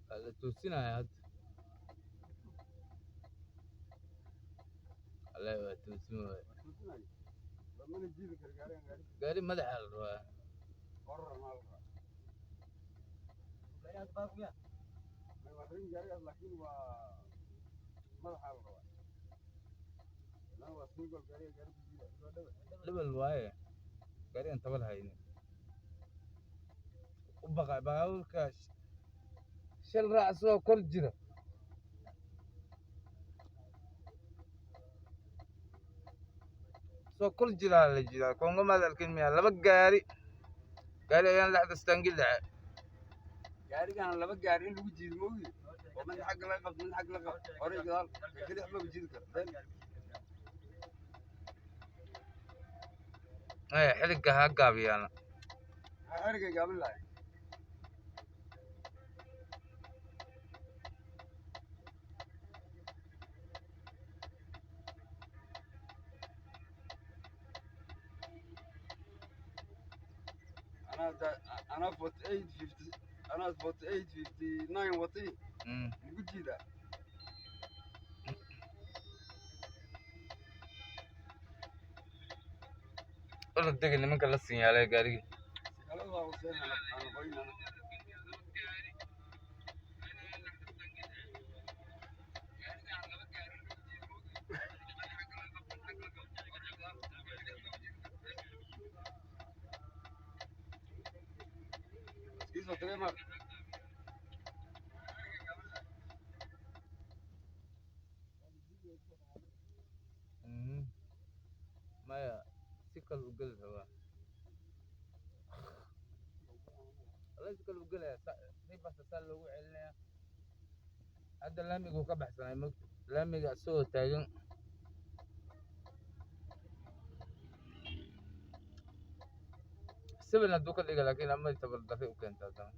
Waa la toosinaya hadda. Wallahi waa toosin waay. Gaari madaxa la rabaa. Dhibal waaye. Gaari aan tabal haynin. U baqa baabuurka shil raac soo kor jira. Soo kor jiraa la jiraa. Kongo maad arkin miyaa laba gaari. Gaari ayaan lexda istaangil dhacay. Gaarigan laba gaari in lagu jiido moogi, oo mid xagga laga qabto, mid xagga laga qabto, hore iyo gadaal, keli waxba ma jiidi karo. Maya, xiliga ha gaabiyaana. Xerigay gaabin lahay. Anaa anaa 48 50, anaa 48 59 watay. Lagu jiidaa. Orod dega nimanka la sinyaalay gaarigii. Sikalada waa huseen aan qoynana. Iskiisoo tagay maar. Maya, si kale u geli rabaa. Wallahi si kale u gelaya. Si basta saa loogu celinaya. Hadda laamiguu ka baxsanay mogta. Laamiga isagoo taagan. Seven hadduu ka dhiga laakiin ama tabar darri u keenta haddana.